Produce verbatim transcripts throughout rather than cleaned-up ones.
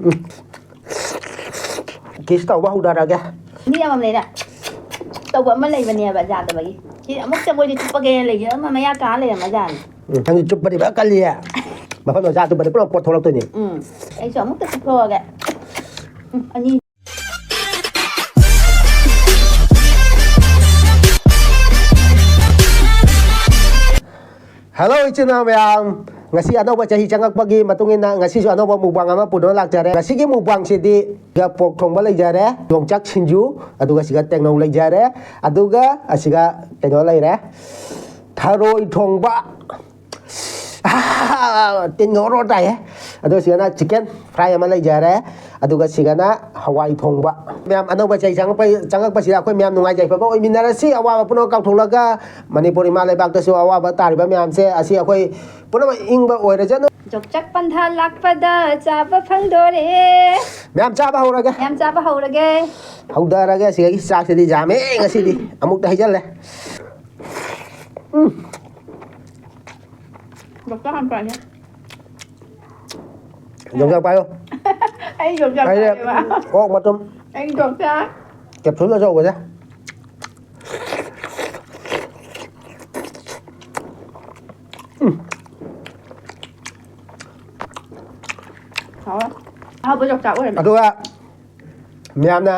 ꯎꯝ꯫ ꯀꯤꯁ ꯇꯧꯕ ꯍꯧꯗꯔꯒꯦ꯫ ꯃꯤ ꯑꯃꯃꯝ ꯂꯩꯔꯦ꯫ ꯇꯧꯕ ꯑꯃ ꯂꯩꯕꯅꯦꯕ ꯌꯥꯗꯕꯒꯤ꯫ ꯁꯤ ꯑꯃꯨꯛꯇ ꯃꯣꯏꯗꯤ ꯆꯨꯞꯄꯒꯦꯅ ꯂꯩꯖꯔꯝꯃ ꯃꯌꯥ ꯀꯥ ꯂꯩꯔꯝꯃꯖꯥꯠꯅꯤ꯫ ꯎꯝ, ꯅꯪꯗꯤ ꯆꯨꯞꯄꯗꯤ ꯐꯖ ꯀꯜꯂꯤꯍꯦ꯫ ꯃꯐꯝꯗꯣ ꯆꯥ ꯆꯨꯞꯄꯗꯤ ꯄꯨꯂꯞ ꯄꯣꯠꯊꯣꯛꯂꯛꯇꯣꯏꯅꯤ꯫ ꯎꯝ, ꯑꯩꯁꯨ ꯑꯃꯨꯛꯇ ꯆꯨꯞꯊꯣꯛꯑꯒꯦ꯫ ꯎꯝ, ꯑꯅꯤ꯫ ꯍꯜꯂꯣ ꯏꯆꯤꯟ ꯏꯅꯥꯎ ꯃꯌꯥꯝ, ꯉꯁꯤ ꯑꯅꯧꯕ ꯆꯍꯤ ꯆꯪꯉꯛꯄꯒꯤ ꯃꯇꯨꯡ ꯏꯟꯅ ꯉꯁꯤꯁꯨ ꯑꯅꯧꯕ mukbang ꯑꯃ ꯄꯨꯗꯨꯅ ꯂꯥꯛꯆꯔꯦ꯫ ꯉꯁꯤꯒꯤ mukbangꯁꯤꯗꯤ ꯁꯤꯒ ꯄꯣꯛ ꯊꯣꯡꯕ ꯂꯩꯖꯔꯦ, ꯌꯣꯡꯆꯥꯛ ꯁꯤꯡꯖꯨ, ꯑꯗꯨꯒ ꯁꯤꯒ ꯇꯦꯡꯅꯧ ꯂꯩꯖꯔꯦ, ꯑꯗꯨꯒ ꯑꯁꯤꯒ ꯀꯩꯅꯣ ꯂꯩꯔꯦ, ꯊꯔꯣꯏ ꯊꯣꯡꯕ꯫ ꯑꯥ, ꯇꯤꯟꯒ ꯑꯣꯔꯣ ꯇꯥꯏꯍꯦ꯫ ꯑꯗꯣ ꯁꯤꯗꯅ chicken fry ꯑꯃ ꯂꯩꯖꯔꯦ, ꯑꯗꯨꯒ ꯁꯤꯒꯅ ꯍꯋꯥꯏ ꯊꯣꯡꯕ꯫ ꯃꯌꯥꯝ ꯑꯅꯧꯕ ꯆꯍꯤ ꯆꯪꯉꯛꯄ-, ꯆꯪꯉꯛꯄꯁꯤꯗ ꯑꯩꯈꯣꯏ ꯃꯌꯥꯝ ꯅꯨꯡꯉꯥꯏ ꯌꯥꯏꯐꯕ ꯑꯣꯏꯃꯤꯟꯅꯔꯁꯤ꯫ ꯑꯋꯥꯕ ꯄꯨꯝꯅꯃꯛ ꯀꯥꯎꯊꯣꯛꯂꯒ ꯃꯅꯤꯄꯨꯔ ꯏꯃꯥ ꯂꯩꯕꯥꯛꯇꯁꯨ ꯑꯋꯥꯕ ꯇꯥꯔꯤꯕ ꯃꯌꯥꯝꯁꯦ ꯑꯁꯤ ꯑꯩꯈꯣꯏ ꯄꯨꯝꯅꯃꯛ ꯏꯪꯕ ꯑꯣꯏꯔꯖꯅꯨ꯫ ꯌꯣꯡꯆꯥꯛ ꯄꯟꯊꯥ ꯂꯥꯛꯄꯗ ꯆꯥꯕ ꯐꯪꯗꯣꯔꯦ꯫ ꯃꯌꯥꯝ ꯆꯥꯕ ꯍꯧꯔꯒꯦ꯫ ꯃꯌꯥꯝ ꯆꯥꯕ ꯍꯧꯔꯒꯦ꯫ ꯍꯧꯗꯔꯒꯦ꯫ ꯁꯤꯗꯒꯤ ꯆꯥꯛꯁꯤꯗꯤ ꯌꯥꯝꯃꯦ ꯉꯁꯤꯗꯤ꯫ ꯑꯃꯨꯛꯇ ꯍꯩꯖꯜꯂꯦ꯫ ꯎꯝ꯫ ꯌꯣꯡꯆꯥꯛ ꯍꯥꯟꯅ ꯄꯥꯏꯒꯦ꯫ ꯌꯣꯡꯆꯥꯛ ꯄꯥꯏꯌꯣ꯫ ꯑꯩ ꯌꯣꯡꯆꯥꯛ ꯑꯩꯁꯦ ꯄꯥꯏꯌꯦꯕ꯫ ꯑꯣꯛ ꯃꯇꯨꯝ꯫ ꯑꯩ ꯌꯣꯡꯆꯥꯛ꯫ Capsule ꯑꯆꯧꯕꯁꯦ꯫ ꯎꯝ꯫ ꯍꯥꯎꯔꯦ꯫ ꯑꯍꯥꯎꯕ ꯌꯣꯡꯆꯥꯛ ꯑꯣꯏꯔꯝꯃꯦ꯫ ꯑꯗꯨꯒ ꯃꯌꯥꯝꯅ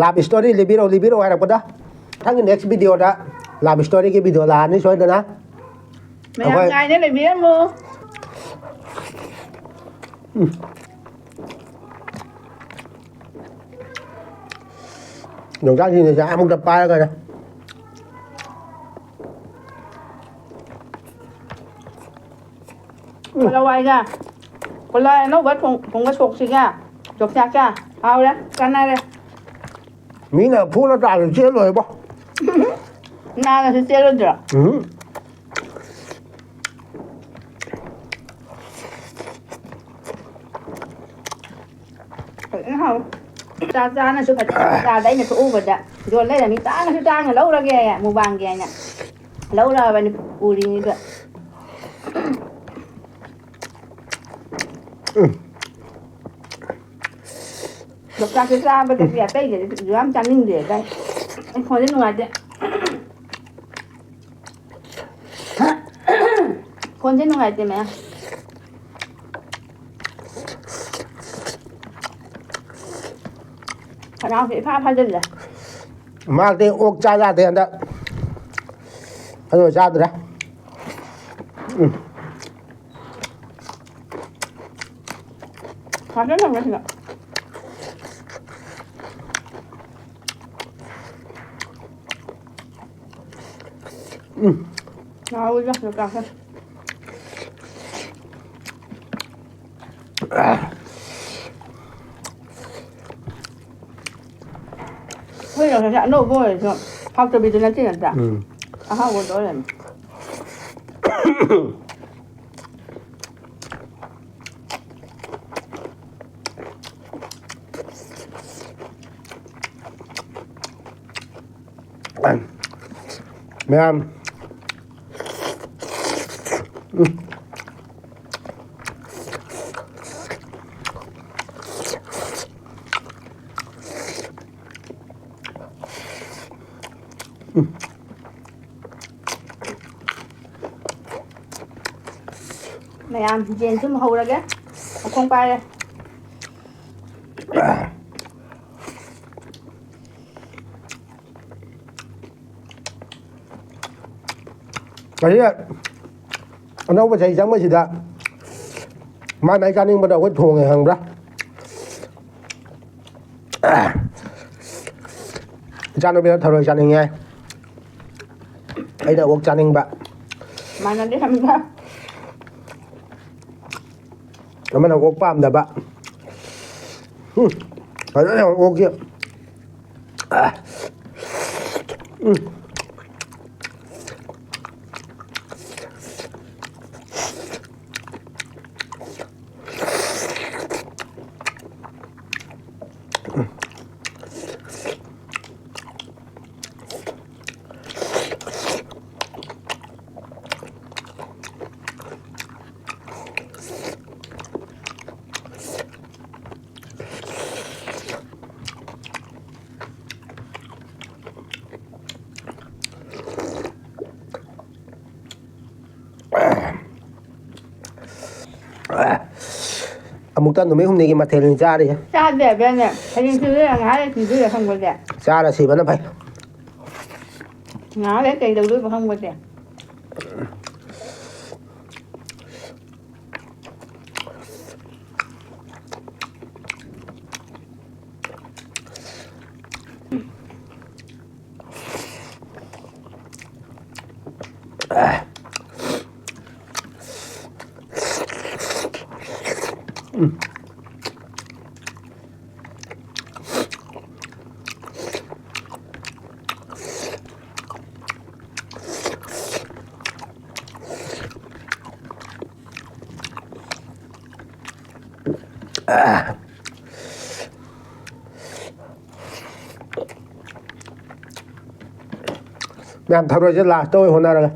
love story ꯂꯤꯕꯤꯔꯛꯑꯣ, ꯂꯤꯕꯤꯔꯛꯑꯣ ꯍꯥꯏꯔꯛꯄꯗ, ꯃꯊꯪꯒꯤ next videoꯗ love storyꯒꯤ video ꯂꯥꯛꯑꯅꯤ ꯁꯣꯏꯗꯅ꯫ ꯃꯌꯥꯝ ꯑꯩꯈꯣꯏ ꯉꯥꯏꯅ ꯂꯩꯕꯤꯔꯝꯃꯨ꯫ ꯎꯝ꯫ ꯌꯣꯡꯆꯥꯛꯁꯤꯡꯁꯦ ꯑꯃꯨꯛꯇ ꯄꯥꯏꯔꯒꯅꯦ꯫ ꯎꯝ꯫ ꯍꯋꯥꯏꯒ ꯀꯣꯂꯥꯏ ꯑꯅꯧꯕ ꯊꯣꯡ-, ꯊꯣꯡꯕ ꯁꯣꯛꯁꯤꯒ ꯌꯣꯡꯆꯥꯛꯀ ꯍꯥꯎꯔꯦ, ꯆꯥꯟꯅꯔꯦ꯫ ꯃꯤꯅ ꯐꯨꯔ ꯆꯥꯔꯁꯨ ꯆꯦꯜꯂꯣꯏꯕꯣ꯫ ꯅꯥꯔꯁꯨ ꯆꯦꯜꯂꯣꯏꯗ꯭ꯔꯣ? ꯎꯝ꯫ ꯐꯖꯅ ꯍꯥꯎꯋꯤ꯫ ꯆꯥ ꯆꯥꯅꯁꯨ ꯐꯖꯅ ꯕꯖꯥꯔꯗ ꯑꯩꯅ ꯊꯣꯛꯎꯕꯗ ꯌꯣꯜ ꯂꯩꯔꯝꯃꯤ꯫ ꯇꯥꯡꯉꯁꯨ ꯇꯥꯡꯅ ꯂꯧꯔꯒꯦ mukbangꯒꯤ ꯍꯥꯏꯅ ꯂꯧꯔꯛꯑꯕꯅꯤ ꯄꯨꯔꯤꯅꯤꯗ꯫ ꯎꯝ꯫ ꯌꯣꯡꯆꯥꯛꯁꯦ ꯆꯥꯕꯗꯒꯤ ꯑꯇꯩꯗꯗꯤ ꯌꯥꯝ ꯆꯥꯅꯤꯡꯗꯦ꯫ ꯑꯩ ꯐꯣꯟꯁꯦ ꯅꯨꯡꯉꯥꯏꯇꯦ꯫ ꯐꯣꯟꯁꯦ ꯅꯨꯡꯉꯥꯏꯇꯦ ꯃꯌꯥꯝ꯫ ꯈꯅꯥꯎꯁꯦ ꯏꯐꯥ ꯐꯥꯖꯤꯜꯂꯦ꯫ ꯃꯥꯗꯤ ꯑꯣꯛ ꯆꯥ ꯌꯥꯗꯦ ꯍꯟꯗꯛ꯫ ꯑꯗꯨ ꯆꯥꯗ꯭ꯔꯦ꯫ ꯎꯝ꯫ ꯐꯖꯅ ꯊꯝꯃꯦ ꯁꯤꯗ꯫ ꯎꯝ꯫ ꯉꯥꯎꯋꯤꯗ ꯌꯣꯡꯆꯥꯛꯁꯦ꯫ ꯑꯩꯈꯣꯏ ꯌꯣꯡꯆꯥꯛꯁꯦ ꯑꯅꯧꯕ ꯑꯣꯏꯔꯁꯨ ꯍꯥꯎꯇꯕꯤꯗꯨ ꯅꯠꯇꯦ ꯅꯠꯇ꯭ꯔꯥ? ꯎꯝ꯫ ꯑꯍꯥꯎꯕꯗꯣ ꯑꯣꯏꯔꯝꯃꯦ꯫ ꯃꯌꯥꯝ꯫ ꯎꯝ꯫ ꯃꯌꯥꯝ ꯌꯦꯟ ꯁꯨꯝ ꯍꯧꯔꯒꯦ꯫ ꯃꯈꯣꯡ ꯄꯥꯏꯔꯦ꯫ ꯉꯁꯤ ꯑꯅꯧꯕ ꯆꯍꯤ ꯆꯪꯕꯁꯤꯗ ꯃꯥꯏ ꯃꯥꯏ ꯆꯥꯅꯤꯡꯕꯗ ꯑꯩꯈꯣꯏ ꯊꯣꯡꯉꯦ ꯈꯪꯕ꯭ꯔꯥ? ꯏꯆꯥꯅꯨꯄꯤꯅ ꯊꯔꯣꯏ ꯆꯥꯅꯤꯡꯉꯦ꯫ ꯑꯩꯅ ꯑꯣꯛ ꯆꯥꯅꯤꯡꯕ꯫ ꯃꯥꯟꯅꯗꯦ ꯍꯥꯏꯕꯗ꯫ ꯑꯃꯅ ꯑꯣꯛ ꯄꯥꯝꯗꯕ꯫ ꯎꯝ꯫ ꯐꯖꯅ ꯑꯣꯛꯁꯦ꯫ ꯑ꯫ ꯎꯝ꯫ ꯑꯃꯨꯛꯇ ꯅꯨꯃꯤꯠ ꯍꯨꯝꯅꯤꯒꯤ ꯃꯊꯦꯜꯅꯤ ꯆꯥꯔꯤꯁꯦ꯫ ꯆꯥꯗꯦ, ꯕꯦꯟꯅꯦ꯫ ꯍꯌꯦꯡ ꯁꯤꯗ ꯉꯥꯏꯍꯥꯛ ꯂꯩ ꯁꯤꯗ ꯈꯪꯕꯁꯦ꯫ ꯆꯥꯔ ꯁꯤꯕꯅ ꯐꯩ꯫ ꯉꯥꯏꯍꯥꯛ ꯂꯩ ꯀꯩꯗꯧꯗꯣꯏꯕ ꯈꯪꯕꯁꯦ꯫ ꯃꯌꯥꯝ ꯊꯔꯣꯏꯁꯦ ꯂꯥꯁꯇ ꯑꯣꯏ ꯍꯣꯠꯅꯔꯒꯦ꯫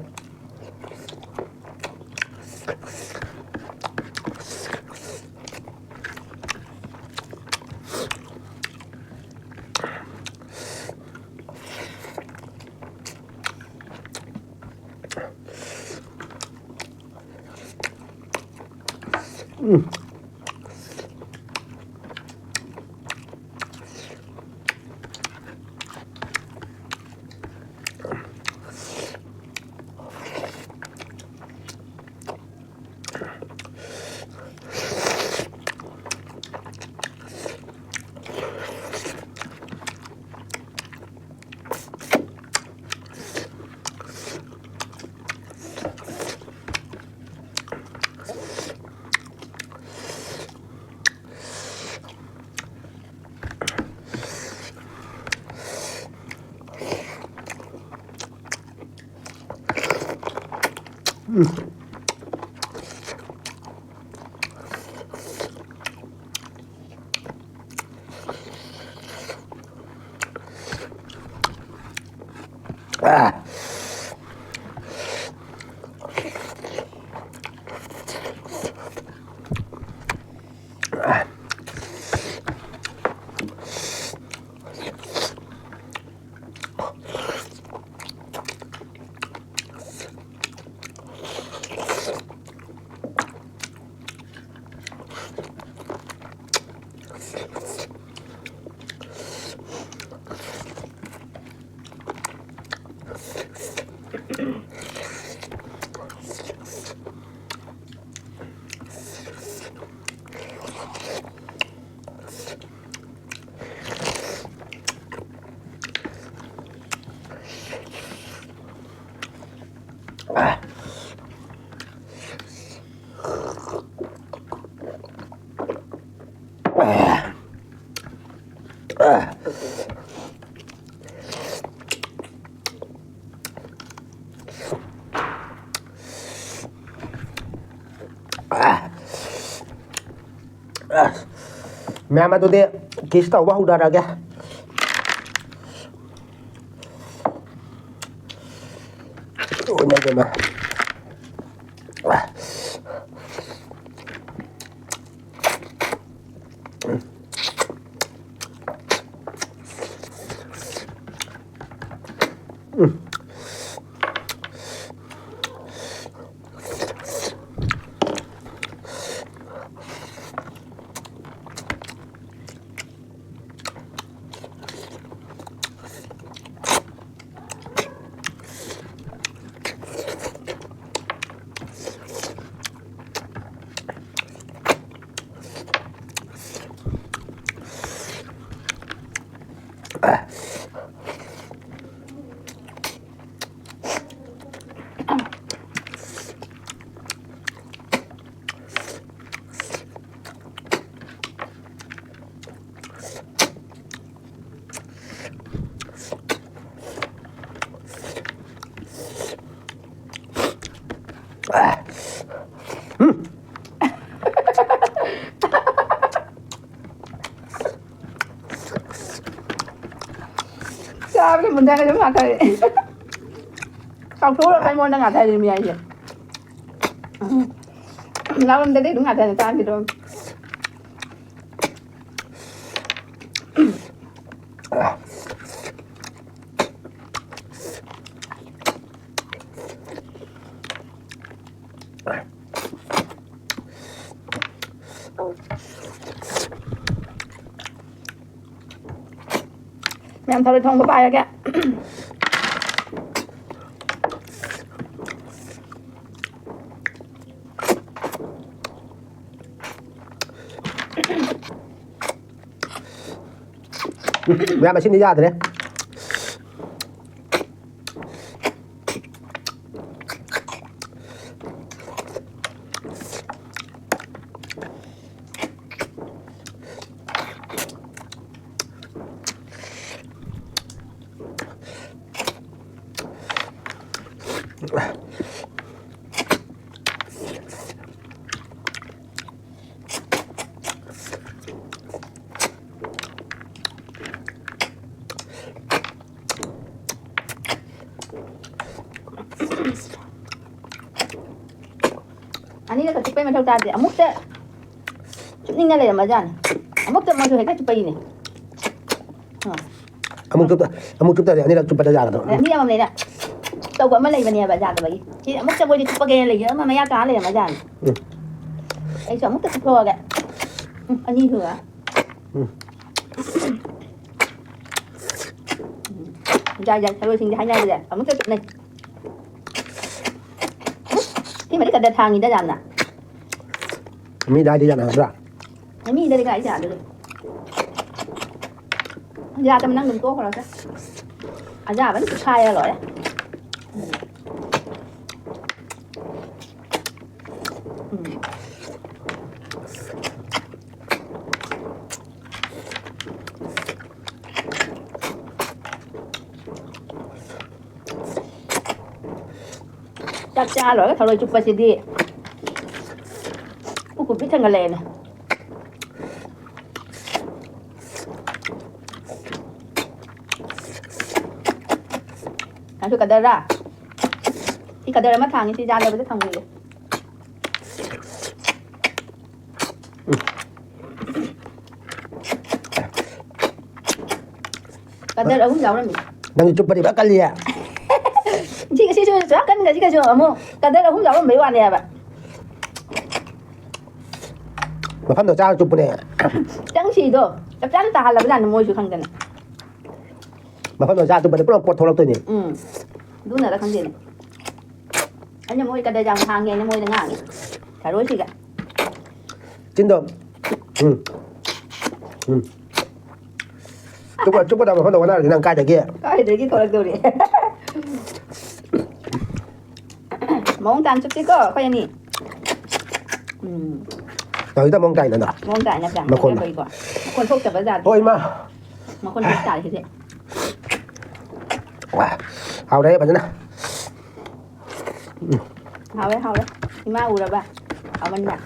ꯃꯌꯥꯝ, ꯑꯗꯨꯗꯤ ꯀꯤꯁ ꯇꯧꯕ ꯍꯧꯅꯔꯒꯦ꯫ ꯏꯃꯥꯏ ꯄꯦꯝꯃ꯫ ꯆꯥꯕꯗ ꯃꯨꯟꯗꯔꯒ ꯑꯗꯨꯝ ꯉꯥꯊꯔꯦ꯫ ꯆꯥꯎꯊꯣꯛꯎꯔꯒ ꯑꯩꯉꯣꯟꯗ ꯉꯥꯊꯔꯦ ꯃꯌꯥꯏꯁꯦ꯫ ꯎꯝ꯫ ꯅꯥꯔꯣꯝꯗꯗꯤ ꯑꯗꯨꯝ ꯉꯥꯊꯔꯦ ꯆꯥꯈꯤꯗ꯭ꯔꯣ? ꯃꯌꯥꯝ ꯊꯔꯣꯏ ꯊꯣꯡꯕ ꯄꯥꯏꯔꯒꯦ꯫ ꯃꯌꯥꯝ, ꯑꯁꯤꯅꯤ ꯌꯥꯗ꯭ꯔꯦ꯫ ꯑꯅꯤꯔꯛꯀ ꯆꯨꯞꯄꯩ ꯃꯊꯧ ꯇꯥꯗꯦ꯫ ꯑꯃꯨꯛꯇ ꯆꯨꯞꯅꯤꯡꯉ ꯂꯩꯔꯝꯃꯖꯥꯠꯅꯤ꯫ ꯑꯃꯨꯛꯇ ꯃꯣꯏꯁꯨ ꯍꯦꯛꯇ ꯆꯨꯞꯄꯛꯏꯅꯦ꯫ ꯑꯥ꯫ ꯑꯃꯨꯛ ꯆꯨꯞꯇ ꯑꯃꯨꯛ ꯆꯨꯞꯇꯗꯤ ꯑꯅꯤꯔꯛ ꯆꯨꯞꯄꯗ ꯌꯥꯒꯗꯕ꯫ ꯑꯦ, ꯃꯤ ꯑꯃ ꯂꯩꯔꯦ꯫ ꯇꯧꯕ ꯑꯃ ꯂꯩꯕꯅꯦꯕ ꯌꯥꯗꯕꯒꯤ꯫ ꯁꯤ ꯑꯃꯨꯛꯇ ꯃꯣꯏꯗꯤ ꯆꯨꯞꯄꯒꯦꯅ ꯂꯩꯒꯦ ꯑꯃ ꯃꯌꯥ ꯀꯥ ꯂꯩꯔꯝꯃꯖꯥꯠꯅꯤ꯫ ꯎꯝ꯫ ꯑꯩꯁꯨ ꯑꯃꯨꯛꯇ ꯆꯨꯞꯊꯣꯛꯑꯒꯦ꯫ ꯎꯝ, ꯑꯅꯤ ꯁꯨꯔꯦ꯫ ꯎꯝ꯫ ꯎꯝ꯫ ꯌꯥꯏ, ꯌꯥꯏ, ꯊꯔꯣꯏꯁꯤꯡꯁꯦ ꯍꯥꯏꯅꯕꯁꯦ ꯑꯃꯨꯛꯇ ꯆꯨꯞꯅꯩ꯫ ꯁꯤꯃꯗꯤ ꯀꯗꯔ ꯊꯥꯡꯉꯤꯗ ꯌꯥꯝꯅ꯫ ꯃꯤꯗ ꯍꯥꯏꯗꯤ ꯌꯥꯅ ꯍꯥꯏꯕ꯭ꯔꯥ? ꯃꯤꯗꯗꯤ ꯀꯥꯏ ꯌꯥꯗꯣꯏꯅꯣ? ꯌꯥꯗꯕ ꯅꯪ ꯑꯗꯨꯝ ꯇꯣꯛꯈ꯭ꯔꯣꯁꯦ꯫ ꯑꯌꯥꯕ ꯑꯗꯨꯝ ꯆꯨꯞꯈꯥꯏꯔ ꯂꯣꯏꯔꯦ꯫ ꯎꯝ꯫ ꯆꯥꯛ ꯆꯥ ꯂꯣꯏꯔꯒ ꯊꯔꯣꯏ ꯆꯨꯞꯄꯁꯤꯗꯤ ꯄꯨꯛ ꯄꯤꯛ ꯊꯟꯒꯠꯂꯛꯑꯦꯅꯦ꯫ ꯅꯪꯁꯨ ꯀꯗꯔ? ꯁꯤ ꯀꯗꯔ ꯑꯃ ꯊꯥꯡꯉꯤ, ꯁꯤ ꯌꯥꯗꯕꯗ ꯊꯝꯈꯤꯒꯦ꯫ ꯀꯗꯔ ꯑꯍꯨꯝ ꯌꯥꯎꯔꯝꯃꯤ꯫ ꯅꯪꯁꯨ ꯆꯨꯞꯄꯗꯤ ꯐꯖ ꯀꯜꯂꯤꯌꯦ꯫ ꯁꯤꯒ ꯁꯤꯁꯨ ꯆꯞ ꯀꯟꯒ ꯁꯤꯒꯁꯨ ꯑꯃꯨꯛ ꯀꯗꯔ ꯑꯍꯨꯝ ꯌꯥꯎꯔꯝꯕꯩ ꯋꯥꯅꯦ ꯍꯥꯏꯕ꯫ ꯃꯐꯝꯗꯣ ꯆꯥꯔ ꯆꯨꯞꯄꯅꯦ꯫ ꯈꯤꯇꯪ ꯁꯤꯗꯣ ꯆꯞ ꯆꯥꯅ ꯇꯥꯍꯜꯂꯕꯖꯥꯠꯅꯤ ꯃꯣꯏꯁꯨ ꯈꯪꯗꯅ꯫ ꯃꯐꯝꯗꯣ ꯆꯥꯔ ꯆꯨꯞꯄꯗꯤ ꯄꯨꯂꯞ ꯄꯣꯠ ꯊꯣꯛꯂꯛꯇꯣꯏꯅꯤ꯫ ꯎꯝ꯫ ꯑꯗꯨꯅꯔ ꯈꯪꯗꯦꯅꯦ꯫ ꯑꯩꯅ ꯃꯣꯏ ꯀꯗꯔ ꯌꯥꯝ ꯍꯥꯡꯉꯦꯅ ꯃꯣꯏꯗ ꯉꯥꯡꯉꯦ꯫ ꯊꯔꯣꯏꯁꯤꯒ꯫ ꯆꯤꯟꯗꯣ꯫ ꯎꯝ꯫ ꯎꯝ꯫ ꯆꯨꯞꯄ ꯆꯨꯞꯄꯗ ꯃꯐꯝꯗ ꯑꯣꯟꯅꯔꯗꯤ ꯅꯪ ꯀꯥꯏꯗꯒꯤ? ꯀꯥꯏꯗꯒꯤ ꯊꯣꯛꯂꯛꯇꯧꯔꯤ? ꯃꯑꯣꯡ ꯇꯥꯅ ꯆꯨꯞꯁꯤꯀꯣ ꯑꯩꯈꯣꯏ ꯑꯅꯤ꯫ ꯎꯝ꯫ ꯍꯧꯖꯤꯛꯇ ꯃꯑꯣꯡ ꯇꯥꯏꯅ ꯅꯪ꯫ ꯃꯑꯣꯡ ꯇꯥꯏ ꯅꯠꯇ꯭ꯔꯥ? ꯃꯈꯣꯟꯗꯣ꯫ ꯈꯔ ꯐꯩꯀꯣ? ꯃꯈꯣꯟ ꯊꯣꯛꯇꯕ ꯖꯥꯠ꯫ ꯍꯣꯏ, ꯏꯃꯥ꯫ ꯃꯈꯣꯟ ꯊꯣꯛ ꯇꯥꯔꯦ ꯁꯤꯗꯤ꯫ ꯋꯥ, ꯍꯥꯎꯔꯦ ꯐꯖꯅ꯫ ꯍꯥꯎꯔꯦ, ꯍꯥꯎꯔꯦ꯫ ꯏꯃꯥ ꯎꯔꯕ? ꯍꯥꯎꯃꯟꯕ꯫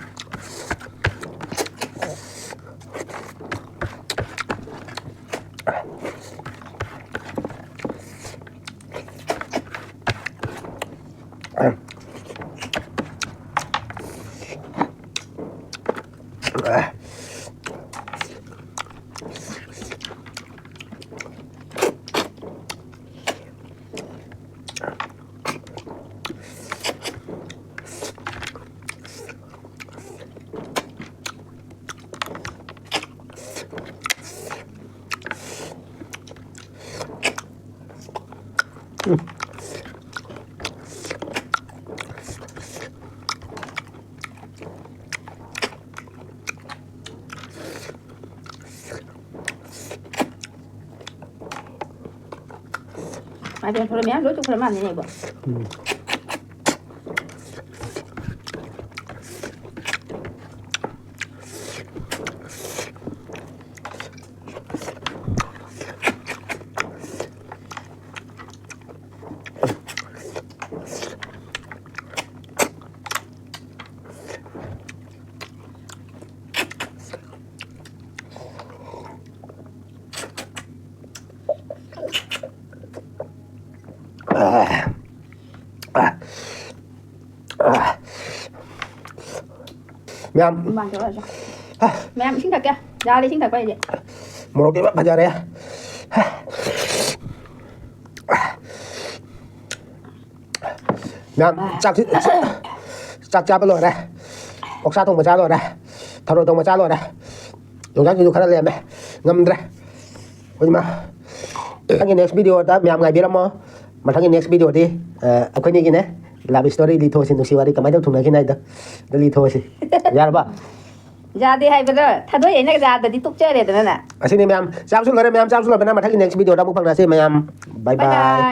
ꯃꯥꯏꯕꯦꯝ, ꯊꯣꯔꯛꯑꯦ, ꯃꯌꯥꯝ ꯂꯣꯏ ꯆꯨꯞꯈ꯭ꯔ ꯃꯥꯜꯂꯦꯅꯦ, ꯏꯕꯣ꯫ ꯎꯝ꯫ ꯃꯌꯥꯝ꯫ ꯃꯃꯥꯡ ꯆꯠꯂꯁꯤ꯫ ꯃꯌꯥꯝ ꯏꯁꯤꯡ ꯊꯛꯀꯦ꯫ ꯌꯥꯔꯦ ꯏꯁꯤꯡ ꯊꯛꯄ ꯍꯥꯏꯁꯦ꯫ ꯃꯣꯔꯣꯛꯇꯤ ꯐꯖꯔꯦ꯫ ꯃꯌꯥꯝ ꯆꯥꯛꯁꯤ, ꯆꯥꯛ ꯆꯥꯕ ꯂꯣꯏꯔꯦ꯫ ꯑꯣꯛꯁꯥ ꯊꯣꯡꯕ ꯆꯥ ꯂꯣꯏꯔꯦ꯫ ꯊꯔꯣꯏ ꯊꯣꯡꯕ ꯆꯥ ꯂꯣꯏꯔꯦ꯫ ꯌꯣꯡꯆꯥꯛ ꯁꯤꯡꯖꯨ ꯈꯔ ꯂꯩꯔꯝꯃꯦ꯫ ꯉꯝꯗ꯭ꯔꯦ꯫ ꯑꯩꯈꯣꯏ ꯏꯃꯥ꯫ ꯃꯊꯪꯒꯤ next video ꯗ ꯃꯌꯥꯝ ꯉꯥꯏꯕꯤꯔꯝꯃꯣ꯫ ꯃꯊꯪꯒꯤ next video ꯗꯤ, ꯑ, ꯑꯩꯈꯣꯏꯅꯤꯒꯤꯅꯦ꯫ Love story ꯂꯤꯊꯣꯛꯑꯁꯤ, ꯅꯨꯡꯁꯤ ꯋꯥꯔꯤ ꯀꯃꯥꯏꯅ ꯇꯧ ꯊꯨꯡꯅꯈꯤ ꯍꯥꯏꯗꯣ꯫ ꯑꯗꯨ ꯂꯤꯊꯣꯛꯑꯁꯤ꯫ ꯌꯥꯔꯕ? ꯌꯥꯗꯦ ꯍꯥꯏꯕꯗꯣ ꯊꯥꯗꯣꯛꯑꯦ, ꯅꯪ ꯌꯥꯗꯗꯤ ꯇꯣꯛꯆꯔꯦꯗꯅ ꯅꯪ꯫ ꯑꯁꯤꯅꯤ ꯃꯌꯥꯝ, ꯆꯥꯕꯁꯨ ꯂꯣꯏꯔꯦ, ꯃꯌꯥꯝ ꯆꯥꯕꯁꯨ ꯂꯣꯏꯕꯅ ꯃꯊꯪꯒꯤ next video ꯗ ꯑꯃꯨꯛ ꯐꯪꯅꯁꯤ ꯃꯌꯥꯝ꯫ Bye bye bye꯫ Bye꯫